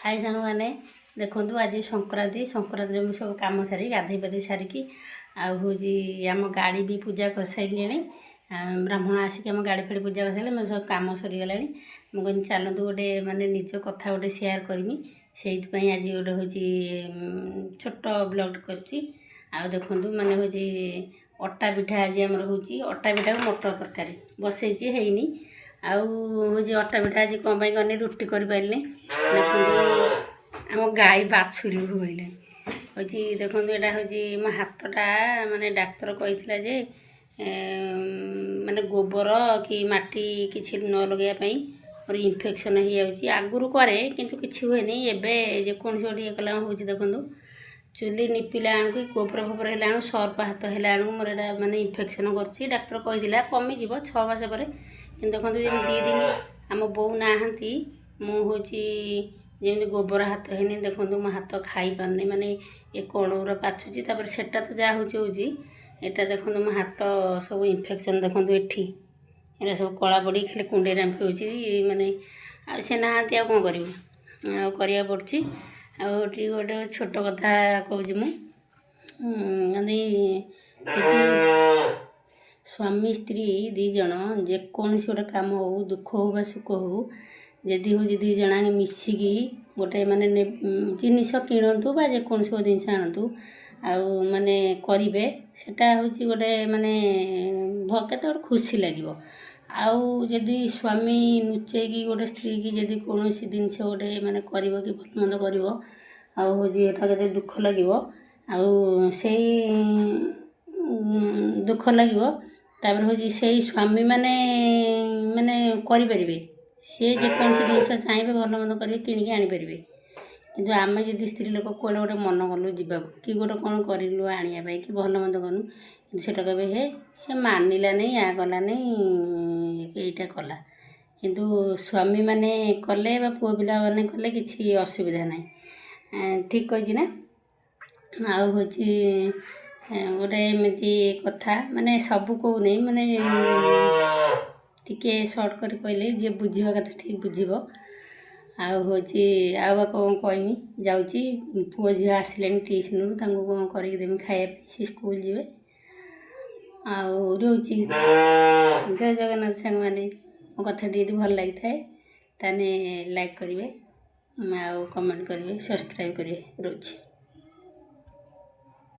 High ସାଙ୍ଗମାନେ, ଦେଖନ୍ତୁ, ଆଜି ସଂକ୍ରାନ୍ତି। ସଂକ୍ରାନ୍ତିରେ ମୁଁ ସବୁ କାମ ସାରି, ଗାଧୋଇ ପାଧୋଇ ସାରିକି ଆଉ ହେଉଛି ଆମ ଗାଡ଼ି ବି ପୂଜା କରିସାରିଲିଣି। ବ୍ରାହ୍ମଣ ଆସିକି ଆମ ଗାଡ଼ି ଫାଡ଼ି ପୂଜା କରିସାରିଲେ, ମୋର ସବୁ କାମ ସରିଗଲାଣି। ମୁଁ କହିଲି, ଚାଲନ୍ତୁ, ଗୋଟେ ମାନେ ନିଜ କଥା ଗୋଟେ ସେୟାର କରିମି। ସେଇଥିପାଇଁ ଆଜି ଗୋଟେ ହେଉଛି ଛୋଟ ବ୍ଲଗ୍ କରିଛି। ଆଉ ଦେଖନ୍ତୁ, ମାନେ ହେଉଛି ଅଟା ପିଠା ଆଜି ଆମର ହେଉଛି। ଅଟା ପିଠାକୁ ମଟର ତରକାରୀ ବସେଇଛି, ହେଇନି। ଆଉ ହେଉଛି ଅଟା ପିଠା ଆଜି କ'ଣ ପାଇଁ କନି, ରୁଟି କରିପାରିଲିନି। ଦେଖନ୍ତୁ, ଆମ ଗାଈ ବାଛୁରୀ ବୋବେଇଲେଣି। ହେଉଛି ଦେଖନ୍ତୁ, ଏଇଟା ହେଉଛି ମୋ ହାତଟା। ମାନେ ଡାକ୍ତର କହିଥିଲା ଯେ ମାନେ ଗୋବର କି ମାଟି କିଛି ନ ଲଗେଇବା ପାଇଁ। ମୋର ଇନଫେକ୍ସନ୍ ହେଇଯାଉଛି। ଆଗରୁ କରେ, କିନ୍ତୁ କିଛି ହୁଏନି। ଏବେ ଯେକୌଣସି ଗୋଟେ ଇଏ କଲା ହେଉଛି। ଦେଖନ୍ତୁ, ଚୁଲି ନିପିଲା ବେଳକୁ, ଗୋବର ଫୋବର ହେଲା ବେଳକୁ, ସର୍ପ ହାତ ହେଲା ବେଳକୁ ମୋର ଏଇଟା ମାନେ ଇନଫେକ୍ସନ୍ କରୁଛି। ଡାକ୍ତର କହିଥିଲା କମିଯିବ 6 ମାସ ପରେ। କିନ୍ତୁ ଦେଖନ୍ତୁ, ଯେମିତି 2 ଦିନ ଆମ ବୋଉ ନାହାନ୍ତି, ମୁଁ ହେଉଛି ଯେମିତି ଗୋବର ହାତ ହେଇନି। ଦେଖନ୍ତୁ, ମୋ ହାତ ଖାଇପାରୁନି, ମାନେ ଏ କଣ ଗୁରା ପାଚୁଛି। ତାପରେ ସେଟା ତ ଯାହା ହେଉଛି ହେଉଛି, ଏଇଟା ଦେଖନ୍ତୁ, ମୋ ହାତ ସବୁ ଇନଫେକ୍ସନ୍। ଦେଖନ୍ତୁ, ଏଠି ଏଇଟା ସବୁ କଳା ପଡ଼ିକି ଖାଲି କୁଣ୍ଡେଇ ରାମ୍ପି ହେଉଛି। ମାନେ ଆଉ ସେ ନାହାନ୍ତି, ଆଉ କ'ଣ କରିବୁ? ଆଉ କରିବାକୁ ପଡ଼ୁଛି। ଆଉ ଟିକେ ଗୋଟେ ଛୋଟ କଥା କହୁଛି ମୁଁ। ମାନେ ଯଦି ସ୍ୱାମୀ ସ୍ତ୍ରୀ ଦୁଇ ଜଣ ଯେକୌଣସି ଗୋଟେ କାମ ହଉ, ଦୁଃଖ ହଉ ବା ସୁଖ ହଉ, ଯଦି ହେଉଛି ଦୁଇ ଜଣ ମିଶିକି ଗୋଟେ ମାନେ ଜିନିଷ କିଣନ୍ତୁ ବା ଯେକୌଣସି ଗୋଟେ ଜିନିଷ ଆଣନ୍ତୁ ଆଉ ମାନେ କରିବେ, ସେଟା ହେଉଛି ଗୋଟେ ମାନେ କେତେ ଗୋଟେ ଖୁସି ଲାଗିବ। ଆଉ ଯଦି ସ୍ୱାମୀ ଲୁଚେଇକି ଗୋଟେ ସ୍ତ୍ରୀକି ଯଦି କୌଣସି ଜିନିଷ ଗୋଟେ ମାନେ କରିବ କି ଭଲ ମନ୍ଦ କରିବ, ଆଉ ହେଉଛି ଏଇଟା କେତେ ଦୁଃଖ ଲାଗିବ। ଆଉ ସେଇ ଦୁଃଖ ଲାଗିବ। ତାପରେ ହେଉଛି ସେଇ ସ୍ୱାମୀମାନେ ମାନେ କରିପାରିବେ, ସିଏ ଯେକୌଣସି ଜିନିଷ ଚାହିଁବେ, ଭଲ ମନ୍ଦ କରିବେ, କିଣିକି ଆଣିପାରିବେ। କିନ୍ତୁ ଆମେ ଯଦି ସ୍ତ୍ରୀ ଲୋକ କୁଆଡ଼େ ଗୋଟେ ମନ କଲୁ ଯିବାକୁ କି ଗୋଟେ କ'ଣ କରିଲୁ ଆଣିବା ପାଇଁ କି ଭଲ ମନ୍ଦ କଲୁ, କିନ୍ତୁ ସେଟା କହିବେ, "ହେ, ସେ ମାନିଲାନି, ୟା କଲାନି, ଏଇଟା କଲା।" କିନ୍ତୁ ସ୍ୱାମୀମାନେ କଲେ ବା ପୁଅ ପିଲାମାନେ କଲେ କିଛି ଅସୁବିଧା ନାହିଁ। ଠିକ୍ କହିଛି ନା? ଆଉ ହେଉଛି ଗୋଟେ ଏମିତି କଥା, ମାନେ ସବୁ କହୁନି, ମାନେ ଟିକେ ସର୍ଟ କରି କହିଲେ ଯିଏ ବୁଝିବା କଥା ଠିକ୍ ବୁଝିବ। ଆଉ ହେଉଛି ଆଉ ବା କ'ଣ କହିମି? ଯାଉଛି, ପୁଅ ଝିଅ ଆସିଲେଣି ଟିଉସନରୁ, ତାଙ୍କୁ କ'ଣ କରିକି ଦେମି ଖାଇବା ପାଇଁ, ସେ ସ୍କୁଲ ଯିବେ। ଆଉ ରହୁଛି। ଜୟ ଜଗନ୍ନାଥ ସାଙ୍ଗମାନେ। ମୋ କଥାଟି ଯଦି ଭଲ ଲାଗିଥାଏ, ତାହେଲେ ଲାଇକ୍ କରିବେ ଆଉ କମେଣ୍ଟ କରିବେ, ସବସ୍କ୍ରାଇବ୍ କରିବେ। ରହୁଛି।